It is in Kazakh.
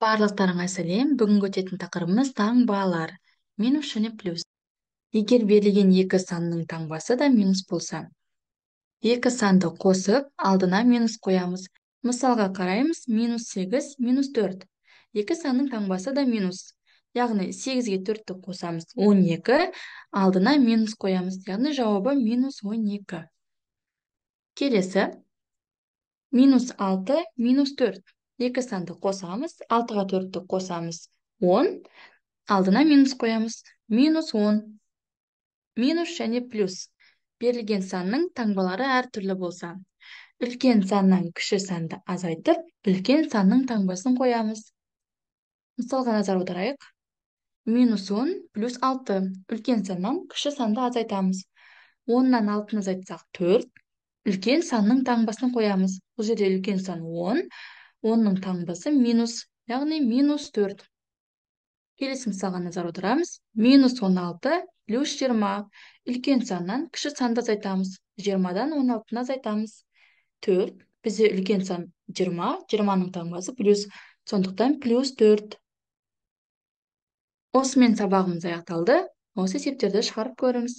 Барлықтарыңа сәлем! Бүгінгі өтетін тақырыбымыз таңбалар. Минус және плюс. Егер берілген екі санның таңбасы да минус болса, екі санды қосып, алдына минус қоямыз. Мысалға қараймыз: минус 8, минус 4. Екі санның таңбасы да минус. Яғни 8-ге 4-ті қосамыз, 12, алдына минус қоямыз. Яғни жауабы минус 12. Келесі, минус 6, минус 4. Екі санды қосамыз, 6-ға 4-ті қосамыз, 10, алдына минус қоямыз, минус 10. Минус және плюс. Берілген санның таңбалары әртүрлі болса, үлкен саннан кіші санды азайтып, үлкен санның таңбасын қоямыз. Мысалға назар аударайық. Минус 10 плюс 6. Үлкен саннан кіші санды азайтамыз. 10-нан 6-ны азайтсақ 4, үлкен санның таңбасын қоямыз. Бұл жерде үлкен сан 10, 10-ның таңбасы минус, яғни минус 4. Келесі мысалға назар аударамыз. Минус 16 плюс 20. Үлкен саннан кіші санды азайтамыз. 20-дан 16-ны азайтамыз. 4. Бізде үлкен сан 20, 20-ның таңбасы плюс, сондықтан плюс 4. Осымен сабағымыз аяқталды. Осы есептерді шығарып көріңіз.